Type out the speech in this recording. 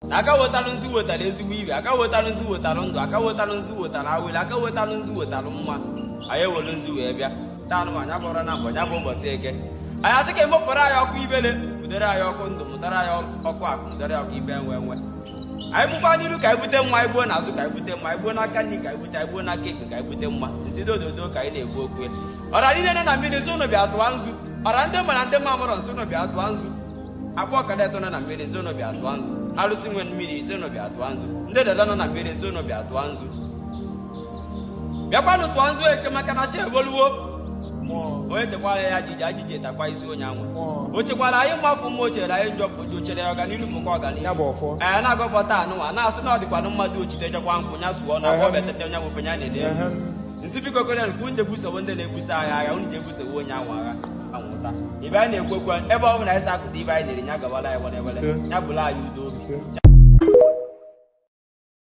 Na aka wetalụ nzu wetara ezigbo ibe, aka wetalụ nzu wetara ndụ, aka wetalụ nzu wetara awele, aka wetalụ nzu wetara mma. Anyị ewelu nzu wee bịa taa anụmanụ nya bụrụ na mbọ nya bụ ụbọchị Eke. Anyị asị ka emepụrụ anyị ọkụ ibele, mụdere anyị ọkụ ndụ, mụtara anyị ọkụ akụ, mụdere ọkụ ibe enwe enwe. Anyị bukwa n'iru ka anyị bute mma, anyị gbuo n'azụ ka anyị bute mma, anyị gbuo n'aka nri ka anyị bute, anyị gbuo n'aka ekpe ka anyị bute mma. Nsi dododo ka anyị na-ekwu okwu ya. Ọra niile nọ na mmiri nsị ụnụ bịa tụọ nzu. Ọra ndị ma na ndị ma mụrọ nsị ụnụ bịa tụọ nzu. Akwa ọkada nọ na mmiri nsị ụnụ bịa tụọ nzu. Arụsị nwe mmiri nsị ụnụ bịa tụọ nzu. Ndị dada nọ na mmiri nsị ụnụ bịa tụọ nzu. Bịakwanụ tụọ nzu Eke maka na chi eboluwo. Onye chekwara ya ajiji ajiji etakwa isi onye anwụ. O chekwara anyị mmafụ mma, o chere anyị njọ pụ o chere ya ọganihu pụkwa ọganihu. Ya bụ ọfọ. Ee, na-agọpọta anụnwa na-asị na ọ dịkwanụ mmadụ ochite chekwa nkwụ ya sụọ na agbọ betete onye nwụfe ya na-ele. Nsi biko kwere nke unu ebusowo ndị na-ebuso anyị agha, unu ji-ebusowo onye anwụ agha anwụta. Ibe anyị na-ekwu okwu ebe ọ bụla anyị si akụta ibe anyị na-eri ya gawara anyị were were ya bụrụ anyị udo. Ise.